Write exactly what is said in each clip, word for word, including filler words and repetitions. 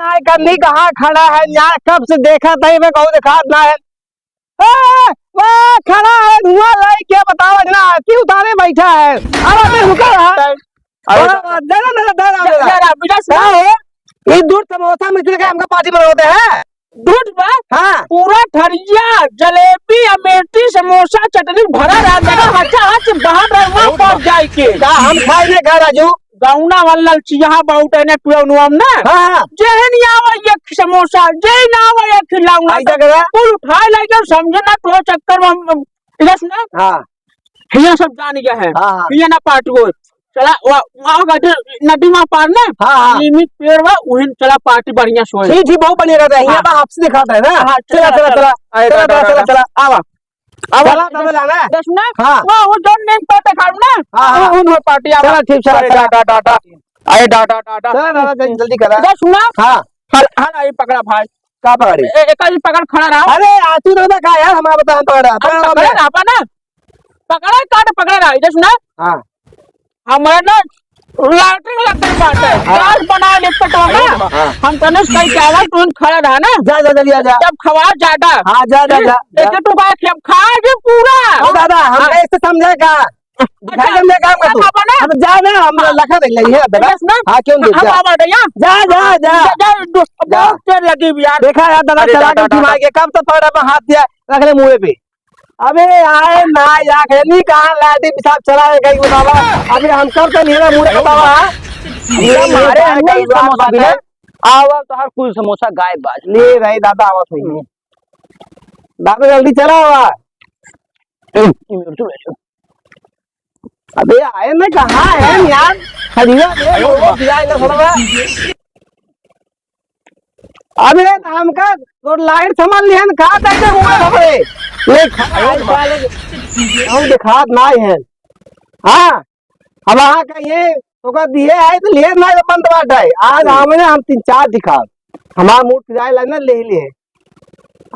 नाय कन्नी कहाँ खड़ा है यार, कब से देखा था मैं, कहूँ दिखात ना है। ए, वहाँ खड़ा है, धुआं लाई के बतावा ना, क्यों उतारे बैठा है? अब अबे रुका रहा। अरे बड़ा बात, दे दे, दे दे, दे दे। यार, आप इधर से क्या है? ये दूध समोसा मिश्री का हमका पार्टी बनाते हैं। दूध बा? हाँ। पूरा ठरिया, जलेबी, अमेठी, समोसा, चटनी भरा रहा, मेरा हचा हच बाहर रहा, वहाँ पहुँच जाए के। का हम खाए नहीं का राजू? गौना वाला ललचिया बाउट है ना, ट्वेल्व नोम ना? हाँ, हाँ। जेहन आवा एक समोसा, जेहन आवा एक खिलाऊंगा। ऐसा करा? कुल उठाए लगे, समझे ना, तो चक्कर में हम, हम, इधर सुना? हाँ। हिया सब जान गया है। हाँ, हाँ। हिया ना पार्टी को। चला, वा-, वहाँ का जो नदी वहाँ पार ना? हाँ, हाँ। नीम के पेड़ बा, उहिन चला पार्टी बढ़िया सोए। ठीक, ठीक, बहुत बढ़िया रहता है। हिया हाँ। बा आपसे दिखाता है ना? हाँ, चला, चला, चला, चला। चला। अरे, चला, दा, दा, चला, चला, दा। चला, आवा। अब चला, तबे जाना है। दस मिनट। हाँ। वो, वो जौन नेम पे देखाड़ू ना, हाँ, हाँ। वो, उन हो पार्टी, आवा। चला, ठीक, चला, अरे, चला। दा, दा, दा, दा। अरे, दा, दा, दा, दा। चला, दादा, जल्दी, जल्दी करा। दस मिनट। हाँ। हल, हल, आई पकड़ा भाई। का पकड़ी? ए, एक आदमी पकड़ खड़ा रहा। अरे, आतू दादा का यार, हमारा बता, हम पकड़ा। अरे, पकड़ा पकड़ा। रहा, आपा ना। पकड़ा, काट पकड़ा रहा, दस मिनट। हाँ। हमारे ना लैट्रिन लग गई बात है। हाँ। गैस बना ले पेटवा में। हाँ। हम तने से कहीं क्या आवाज, तू खड़ा रहा ना। जा, जा, जल्दी आ जा। जब खवा ज्यादा। हाँ, जा, जा, जा, जा। एक तो बात हम खा गए पूरा। ओ दादा, हम हाँ। कैसे समझे का? अच्छा, घर में काम कर तू। अब ना। अब जा ना, हम हाँ। लखा देख लेंगे, दादा। बस ना। हाँ, क्यों नहीं? हम जा। आवा दे यहाँ। जा, जा, जा। जा, जा, दो-, जा। बहुत देर लगी भी यार। देखा यार, दादा अरे, चला दादा, के घुमा दादा। के, कब तो पकड़ा पे हाथ दिया, रख ले मुँह पे। अबे आए ना यार, नहीं कहाँ लाठी पिसाब चला है कहीं बतावा। अबे हम कब तो नहीं ना मुँह बतावा। ये ये मारे भाई हम नहीं गलबान समोसा बात भी है। ना। आवा तो हर कुल समोसा गायब बाज। ले भाई दादा, आवा थोड़ी। दादा जल्दी चला हुआ। अबे आए ना, कहाँ है यार? हरिया दे, वो दिया इधर थोड़ा। अबे तो हमका तो लाइट सामान लिहन, कहाँ तक के घूमे खबरे? ये खा-, हम दिखात ना है। हाँ, अब वहाँ का ये ओकर दिए है तो लिए ना, बंद बात है। आज हमने हम तीन चार दिखा, हमारा मूड जाए ला ना, ले लिए।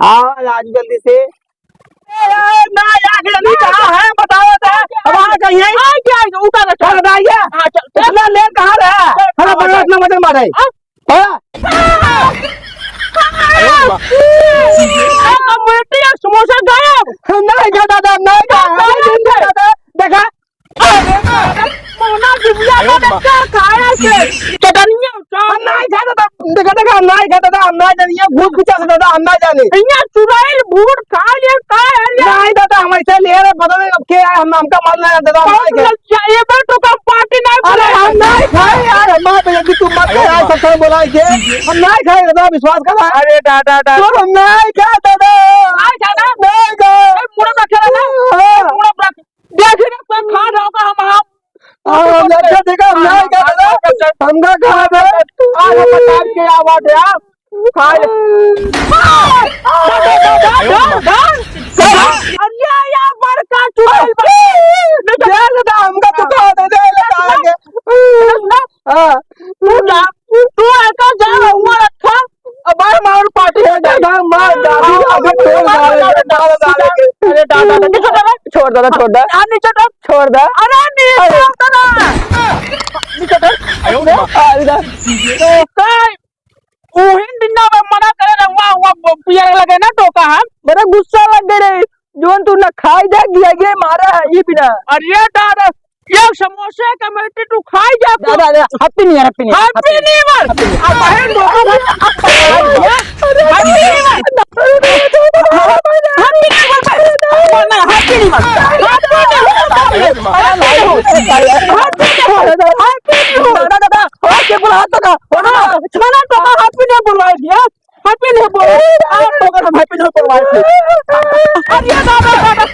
आ, राजू जल्दी से। ए, ए, ना, आके जल्दी कहाँ है? बताओ तो। अब आ गई है। आ गया है, उठा ले, चल। चल, बताइए। हाँ, चल, चल। इतना लेट कहाँ रहा? चल, हमें चल, बड़ा चल। इतना वजन मारा है। हाँ? हाँ? अरे बाप। ए, कमेटी और समोसा गायब। नहीं खा दादा, नहीं खा, नहीं खा दादा। देखा? अरे, मोना बिटिया का अरे बा- बच्चा खाए के चटनिया उतार। हम नहीं खाते तो, देखा, देखा, हम नहीं खाते तो, हम नहीं जानिए, भूत पीछा से दादा, हम नहीं जाने। इहाँ चुड़ैल भूत खा ले, का है ले? नहीं दादा, हम ऐसे ले रहे, पता नहीं अब क्या है, हम, हमका मालूम नहीं दादा, हम नहीं खाए। ये बात तो का पार्टी नहीं अरे, बोला। हम नहीं खाए यार, हम नहीं, तू मत कर यार, हाँ। सब समय बोला है के, हम नहीं खाए दादा, विश्वास करा। अरे दादा, दादा। तो हम नहीं खाए दादा। नहीं खाए ना? नहीं खाए। ए, मुड़ा रखे ना? हाँ। मुड़ा रखे। देख रे, कोई खा रहा होगा, हम, हम हाँ, हम देखे, देखा, हम नहीं खाते ना। हमका खा दे। आज हम बता के आवा दे, हाँ। खा ले। अरे यार, बड़का चुड़ैल बा। दे ले दा, हमका तू खा दे, दे ले दा आगे। हाँ। तू जा, तू एका जा, हुआ रखा। अब भाई, हमार पार्टी है, दादा, मार, दादा, अबे छोड़, दादा, दादा, दादा। अरे, दादा, दादा, नीचे छोड़, छोड़, दादा, छोड़, दादा। आ, नीचे छोड़। छोड़, दादा। अरे, नीचे अरे। छोड़, दादा। नीचे छोड़। अरे, दादा। तो का, उहिन दिना में मना करे रहुआ, हुआ पियर लगे ना, टोका हम। बड़ा गुस्सा लग गए रे। जोन तू ना खाई जा, गिया गिया मारा है, ये बिना। अरे दादा, ये समोसे का मेरे तू खाई जा तू। दादा, दादा, Happy New Year, Happy New Year, Happy New Year। अब बहन बोल, Happy New Year। Happy New Year। Happy New Year। Happy New Year। दादा, दादा, ओके, बोला, हाथ लगा। बोला, बोला, तो का Happy New Year बोलवाई दिया। Happy New Year बोल। आप लोगन हम Happy New Year बोलवाई थी। अरे दादा, दादा।